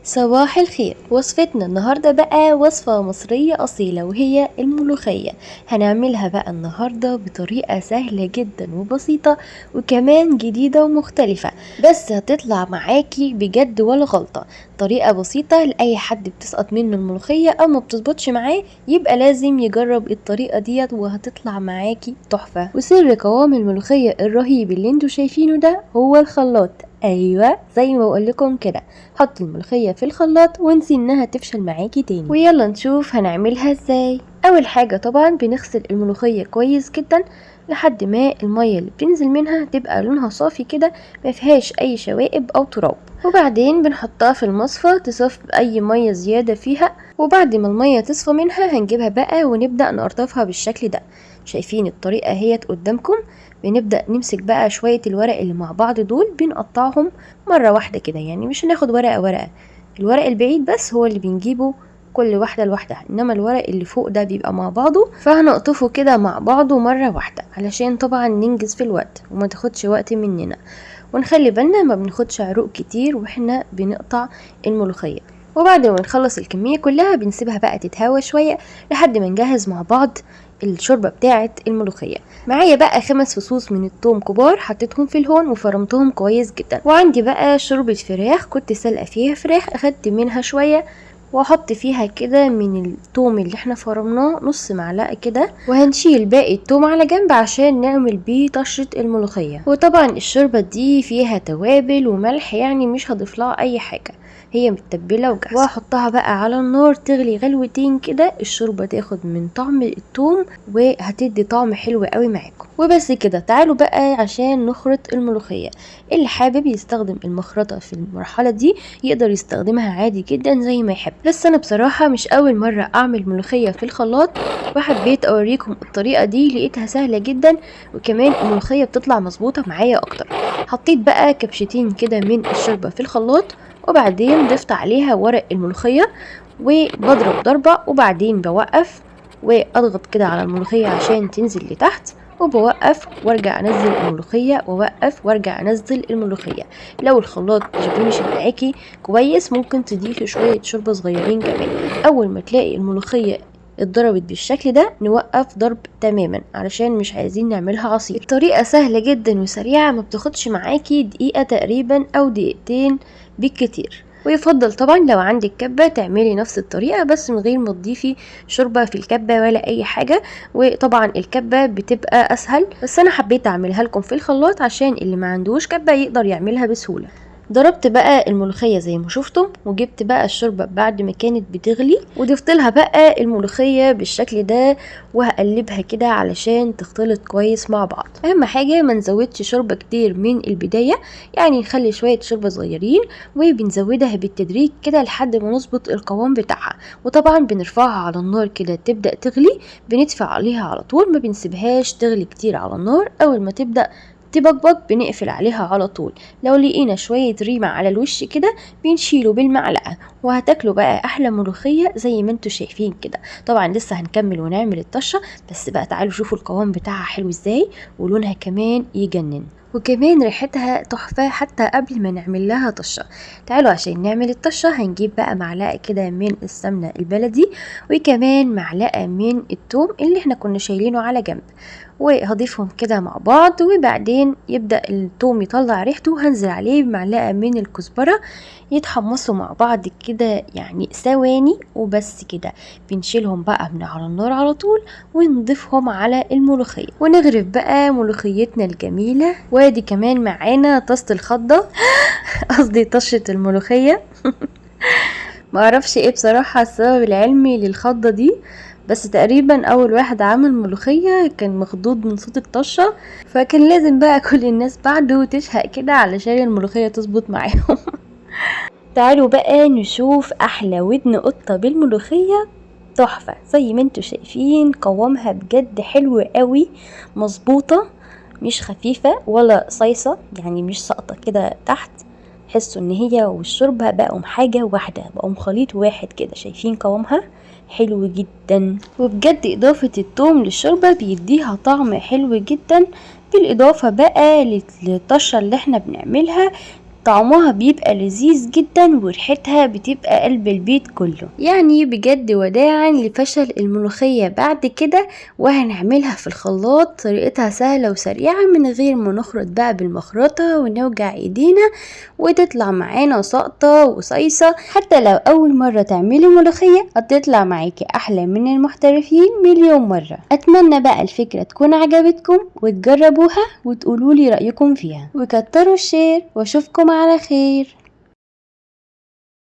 صباح الخير. وصفتنا النهاردة بقى وصفة مصرية أصيلة وهي الملوخية. هنعملها بقى النهاردة بطريقة سهلة جدا وبسيطة وكمان جديدة ومختلفة، بس هتطلع معاكي بجد ولا غلطة. طريقة بسيطة لأي حد بتسقط منه الملوخية أو ما بتظبطش معاه، يبقى لازم يجرب الطريقة ديت وهتطلع معاكي تحفة. وسر قوام الملوخية الرهيب اللي انتوا شايفينه ده هو الخلاط. ايوه زي ما بقول لكم كده، حطي الملوخية في الخلاط وانسي انها تفشل معاكي تاني. ويلا نشوف هنعملها ازاي. اول حاجة طبعا بنغسل الملوخية كويس جدا لحد ما المية اللي بتنزل منها تبقى لونها صافي كده، ما فيهاش اي شوائب او تراب. وبعدين بنحطها في المصفى تصف اي مية زيادة فيها، وبعد ما المية تصفى منها هنجيبها بقى ونبدا نقرطفها بالشكل ده. شايفين الطريقة اهيت قدامكم. بنبدا نمسك بقى شوية الورق اللي مع بعض دول، بنقطعهم مرة واحدة كده، يعني مش هناخد ورقة ورقة، الورق البعيد بس هو اللي بنجيبه كل واحدة لوحدها، انما الورق اللي فوق ده بيبقى مع بعضه، فهنقطفه كده مع بعضه مرة واحدة علشان طبعا ننجز في الوقت وما تاخدش وقت مننا. ونخلي بالنا ما بناخدش عروق كتير واحنا بنقطع الملوخية. وبعد ما نخلص الكمية كلها بنسيبها بقى تتهوى شوية لحد ما نجهز مع بعض الشوربة بتاعه الملوخية. معايا بقى 5 فصوص من الثوم كبار حطيتهم في الهون وفرمتهم كويس جدا. وعندي بقى شوربة فراخ كنت سلقه فيها فراخ، اخدت منها شوية واحط فيها كده من الثوم اللي احنا فرمناه نص معلقه كده، وهنشيل باقي الثوم على جنب عشان نعمل بيه طشه الملوخية. وطبعا الشوربة دي فيها توابل وملح، يعني مش هضيف لها اي حاجة، هي متبله وجاهزة. واحطها بقى على النار تغلي غلوتين كده، الشوربة تاخد من طعم الثوم وهتدي طعم حلو قوي معاكم. وبس كده. تعالوا بقى عشان نخرط الملوخية. اللي حابب يستخدم المخرطه في المرحلة دي يقدر يستخدمها عادي جدا زي ما يحب، بس انا بصراحة مش اول مرة اعمل ملوخية في الخلاط، وحبيت اوريكم الطريقة دي، لقيتها سهلة جدا وكمان الملوخية بتطلع مظبوطة معايا اكتر. حطيت بقى كبشتين كده من الشوربة في الخلاط، وبعدين ضفت عليها ورق الملوخية وبضرب ضربة، وبعدين بوقف واضغط كده على الملوخية عشان تنزل لتحت، وبوقف وارجع انزل الملوخية، ووقف وارجع انزل الملوخية. لو الخلاط مش بيمشي معاكي كويس ممكن تضيفي شوية شوربة صغيرين كمان. اول ما تلاقي الملوخية اتضربت بالشكل ده نوقف ضرب تماما علشان مش عايزين نعملها عصير. الطريقة سهلة جدا وسريعة، ما بتاخدش معاكي دقيقة تقريبا او دقيقتين بالكتير. ويفضل طبعا لو عندك كبة تعملي نفس الطريقة بس من غير ما تضيفي شوربة في الكبة ولا اي حاجة، وطبعا الكبة بتبقى اسهل، بس انا حبيت اعملها لكم في الخلاط عشان اللي ما عندوش كبة يقدر يعملها بسهولة. ضربت بقى الملوخية زي ما شفتم، وجبت بقى الشوربة بعد ما كانت بتغلي وضفت لها بقى الملوخية بالشكل ده، وهقلبها كده علشان تختلط كويس مع بعض. اهم حاجة ما نزودش شوربة كتير من البداية، يعني نخلي شوية شوربة صغيرين وبنزودها بالتدريج كده لحد ما نظبط القوام بتاعها. وطبعا بنرفعها على النار كده تبدأ تغلي، بندفع عليها على طول، ما بنسيبهاش تغلي كتير على النار. اول ما تبدأ تبقبق بنقفل عليها على طول. لو لقينا شوية ريمة على الوش كده بنشيله بالمعلقة، وهتاكلوا بقى احلى ملوخية زي ما انتوا شايفين كده. طبعا لسه هنكمل ونعمل الطشة، بس بقى تعالوا شوفوا القوام بتاعها حلو ازاي، ولونها كمان يجنن، وكمان ريحتها تحفة حتى قبل ما نعمل لها طشة. تعالوا عشان نعمل الطشة هنجيب بقى معلقة كده من السمنة البلدي، وكمان معلقة من التوم اللي احنا كنا شايلينه على جنب، وهضيفهم كده مع بعض. وبعدين يبدأ التوم يطلع ريحته، هنزل عليه بمعلقة من الكزبرة، يتحمصوا مع بعض كده يعني ثواني وبس كده. بنشيلهم بقى من على النار على طول ونضيفهم على الملوخية، ونغرف بقى ملوخيتنا الجميلة. وادي كمان معانا طاسة الخضة قصدي طشة الملوخية معرفش ايه بصراحة السبب العلمي للخضة دي، بس تقريبا اول واحد عمل ملوخية كان مخضوض من صوت الطشة، فكان لازم بقى كل الناس بعده تشهق كده علشان الملوخية تظبط معاهم. تعالوا بقى نشوف احلى ودن قطة بالملوخية تحفة زي ما انتوا شايفين، قوامها بجد حلو قوي، مظبوطة، مش خفيفة ولا صيصة، يعني مش ساقطة كده تحت. حسوا ان هي والشوربة بقوا حاجة واحدة، بقوا خليط واحد كده. شايفين قوامها حلو جدا، وبجد اضافة التوم للشوربة بيديها طعم حلو جدا. بالاضافة بقى للطشة اللي احنا بنعملها طعمها بيبقى لذيذ جدا وريحتها بتبقى قلب البيت كله. يعني بجد وداعا لفشل الملوخية بعد كده، وهنعملها في الخلاط. طريقتها سهلة وسريعة من غير ما نخرط بقى بالمخرطة ونوجع ايدينا، وتطلع معانا ساقطة وصيصة. حتى لو اول مرة تعملي ملوخية هتطلع معاكي احلى من المحترفين مليون مرة. اتمنى بقى الفكرة تكون عجبتكم وتجربوها وتقولولي رأيكم فيها، وكتروا ال share، واشوفكم على خير.